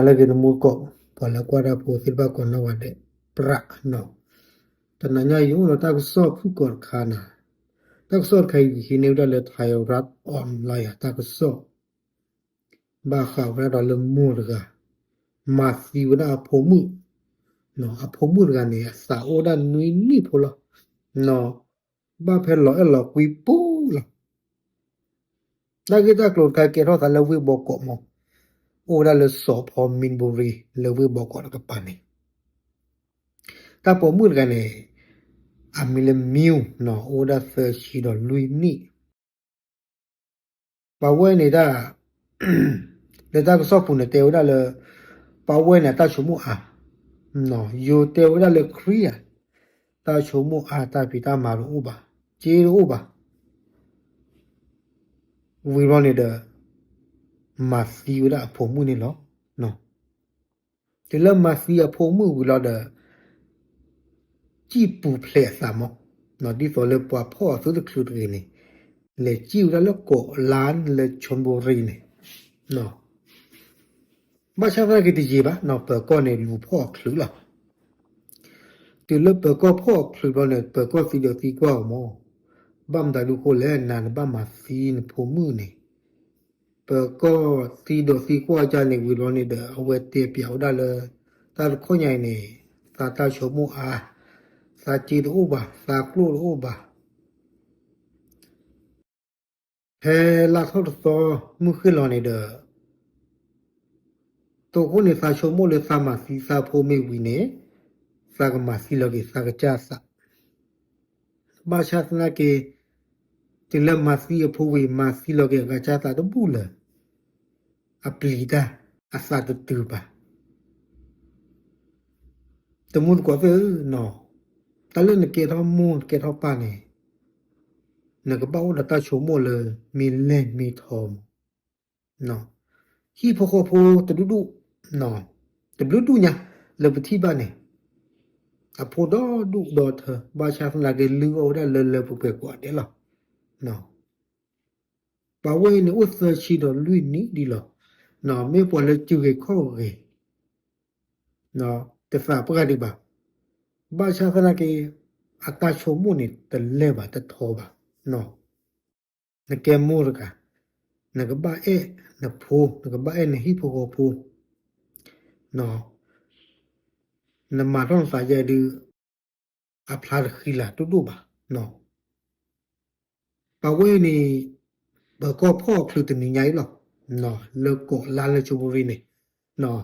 လၢဂ့ၤနမူကီၢ် ပှၤလၢကွၢ်တၢ်ဖိသ့ၣ်တဖၣ်ကိးနီၢ်ဂၤဒဲး ပြးနီၤ, တနၤညါအံၤအိၣ်ဒီးတၢ်ကစီၣ်ဖုၣ်ကိာ်တခါနီၤ, တၢ်ကစီၣ်တခါအံၤ ယဟံးန့ၢ်ဝဲဒၣ်လၢ Thairath Online တၢ်ကစီၣ် ဘၣ်ဃးဝဲဒၣ်ဒီးလၢမိၢ်တဂၤ မၤသံဝဲဒၣ်အဖိမုၣ်, အဖိမုၣ်တဂၤန့ၣ် အသးအိၣ်ဒၣ်နွံနံၣ်ဖိလီၤ, ဘၣ်ဖဲလီၤအဲၣ်လီၤကွံပူၤလီၤ. တၢ်ဂ့ၢ်တၢ်ကျိၤတခါကဲထီၣ်သးလၢဝ့ၢ်ဘီကီးမး, အိၣ်ဝဲဒၣ်လၢစီၤဖီမံဘိရံ လၢဝ့ၢ်ဘီကီးတကပၤန့ၣ်, တၢ်ပိာ်မုၣ်တဂၤန့ၣ် အမံၤလၢ Mew နီၤ, အိၣ်ဝဲဒၣ်သၢဆံဒီးလွံၢ်နံၣ် ပှၤဝဲန့ၣ်ဒၣ် လၢတၢ်ကစီၣ်ပူၤန့ၣ်တဲဝဲဒၣ်လၢ ပှၤဝဲန့ၣ်အတၢ်ဆိကမိၣ်အါ, ယိၤတဲဝဲဒၣ်လၢခရံာ်ဧါ, တၢ်ဆိကမိၣ်အါ တၢ်ဖံးတၢ်မၤတအိၣ်ဘၣ်, စ့တအိၣ်ဘၣ်, ဝံၤဘျီန့ၣ်ဒီး မၤသံဝဲဒၣ်အဖိမုၣ်န့ၣ်လီၤ. တုၤလၢမၤသံအဖိမုၣ်ဝံၤလီၤဒီး စံၣ်ပူၤဖျဲးအသးမး, ဒ်သိးလၢပှၤဖီၣ်အီၤသုတချုးတဂ့ၤန့ၣ် လဲၤစံၣ်ဝဲဒၣ်လၢကိးလါလၢ Chonburi န့ၣ်, ဘၣ်ဆၣ်သနာ်က့တယံာ်ဘၣ်နီၤ ပၢၤကီၢ်န့ၣ်လူၤဖီၣ်အီၤချုးလီၤ. တုၤလၢပၢၤကီၢ်ဖီၣ်အီၤချုးဘျီန့ၣ် ပၢၤကီၢ်သံဒီးသံကွၢ်အီၤမး, ဘၣ်မတၤဒုးဃိလဲၣ် နၤနဘၣ်မၤသံနဖိမုၣ်န့ၣ်, ပၢၤကီၢ်သံဒီးသံကွၢ်အီၤန့ၣ်ဝံၤဘျီန့ၣ်ဒီး အဝဲတဲပျးဝဲဒၣ်လၢ တၢ်တခီညါအံၤန့ၣ် သးတၢ်ဆိကမိၣ်အါ, သးစ့တအိၣ်ဘၣ်, သးကျိၣ်တအိၣ်ဘၣ် ဖဲလါထီၣ်တသီ မုၢ်ဃ့ၢ်လီၤန့ၣ်ဒီး တိခိၣ်န့ၣ် သးဆိကမိၣ်လၢသးမၤသံသးဖိမ့ၢ်ဝံၤန့ၣ် သးကမၤသံလီၤက့ၤသးကစၢ်သး, ဘၣ်ဆၣ်သနာ်က့ တုၤလၢမၤသံအဖိဝံၤ မၤသံလီၤက့ၤအကစၢ်သးတဘူၣ်လၢၤ အပျံၤတၢ် အသးတတုၤဘၣ်. တမူတကိးသ့ၣ်ဧၢ, တၢ်လၢနကဲထီၣ်မိၢ်နကဲထီၣ်ပၢ်န့ၣ် နကဘၣ်အိၣ်ဒီးတၢ်ဆိကမိၣ်လၢမ့ၢ်လဲၢ်မ့ၢ်ထီမး, ဟံၣ်ဖိဃီဖိတဒူၣ်ဒူၣ်, တဘျုးဒူၣ်ညါ လၢပထံၣ်ဘၣ်န့ၣ် အဖိဒီဒူၣ်ဒီထၢ ဘၣ်ဆၣ်သနာ်က့လုၢ်အီၣ်ဝဲဒၣ်လၢလၢပှဲၤပှဲၤကိးဂၤဒဲးလီၤ. ပှၤဝဲအံၤန့ၣ်အိၣ်သၢဆံဒီးလွံၢ်နံၣ်ဒံးလီၤ. မ့ၢ်ပှၤလၢစူဂ့ၤခီၣ်ဂ့ၤ တသးပှၢ်ဒံးဘၣ်. ဘၣ်ဆၣ်သနာ်က့ အတၢ်ဆိကမိၣ်န့ၣ် တလဲၢ်ဘၣ်တထီဘၣ်. နကဲမိၢ်တဂၤ နကဘၣ်အဲၣ်နဖိ နကဘၣ်အဲၣ်နဟံၣ်ဖိဃီဖိ နမၤထီၣ်နသးယဲဒုး အဖျါတဃံလၤဒိၣ်ဒိၣ်ဘၣ်. ပှၤဝဲအံၤန့ၣ် ပၢၤကီၢ်ဖီၣ်အီၤချုးတနံၤညါအံၤလီၤ. လၢကိးလါလၢ Chonburi န့ၣ်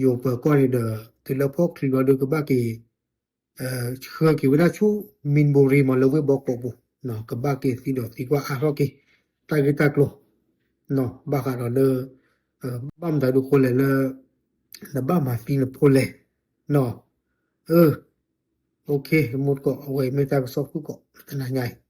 ယိၤပၢၤကီၢ်န့ၣ်ဒီး တုၤလၢဖီၣ်ချုးဘျီဒီးကဘၣ်က့ၤ ဆှၢက့ၤဝဲဒၣ်ဆူ Minburi မး လၢဝ့ၢ်ဘီကီးပူၤ ကဘၣ်က့ၤသံဒီးသံကွၢ်အါထီၣ်က့ၤ တၢ်ဂ့ၢ်တၢ်ကျိၤ ဘၣ်ဃးဒီးလၢ ဘၣ်မတၤဒုးဃိလဲၣ်လၢ နဘၣ်မၤသံနဖိလဲၣ်. အ OK မူတကိး အဝဲမ့ၢ်တၢ်ကစီၣ်ဖုၣ်ကိာ်တနၤညါအံၤ